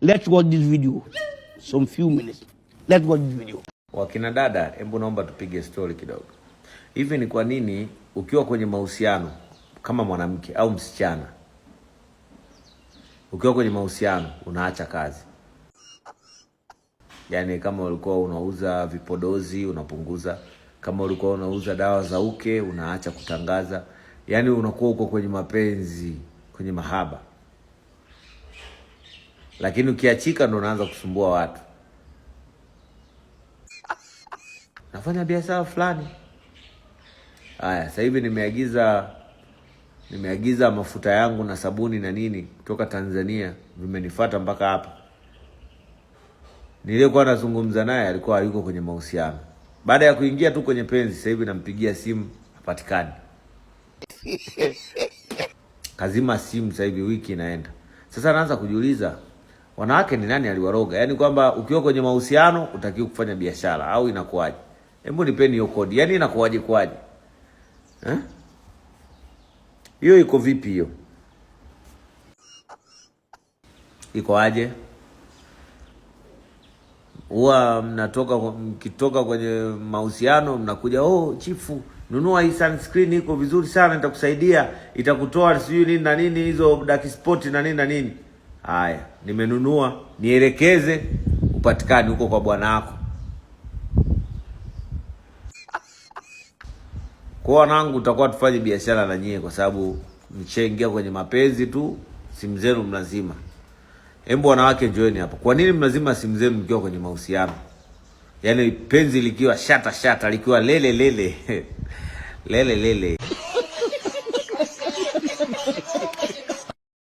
Let's watch this video. Some few minutes. Let's watch this video. Wakina dada, hebu naomba tupige stori kidogo. Hivi ni kwa nini ukiwa kwenye mahusiano kama mwanamke au msichana, ukiwa kwenye mahusiano unaacha kazi? Yaani kama ulikuwa unauza vipodozi unapunguza, kama ulikuwa unauza dawa za uke unaacha kutangaza, yaani unakuwa uko kwenye mapenzi, kwenye mahaba, lakini ukiachika ndo unaanza kusumbua watu. Nafanya biashara fulani. Haya, sasa hivi nimeagiza mafuta yangu na sabuni na nini kutoka Tanzania, vimenifuata mpaka hapa. Niliyekuwa nazungumza naye alikuwa hayuko kwenye mahusiano. Baada ya kuingia tu kwenye penzi, sasa hivi nampigia simu hapatikani. Kazima simu sasa hivi, wiki inaenda. Sasa naanza kujiuliza wanawake ni nani aliwaroga? Yaani kwamba ukiwa kwenye mahusiano utakiwa kufanya biashara au inakuwaje? Hebu nipeni hiyo kodi. Yaani inakuwaje kwaje? Eh? Hiyo iko vipi hiyo? Iko aje? Huwa mnatoka mkitoka kwenye mahusiano mnakuja, oh chifu, nunua hii sunscreen iko vizuri sana, itakusaidia, itakutoa sijui nini na nini, hizo dark spot na nini na nini. Haya, nimenunua, nielekeze upatikani huko kwa bwana wako. Kwa wanangu, utakuwa tufanye biashara na nyie, kwa sababu mshaingia kwenye mapenzi tu, simu zenu mnazima. Hebu wanawake njoeni hapa. Kwa nini mnazima simu zenu mkiwa kwenye mahusiano? Yaani penzi likiwa shata shata, likiwa lele lele lele lele.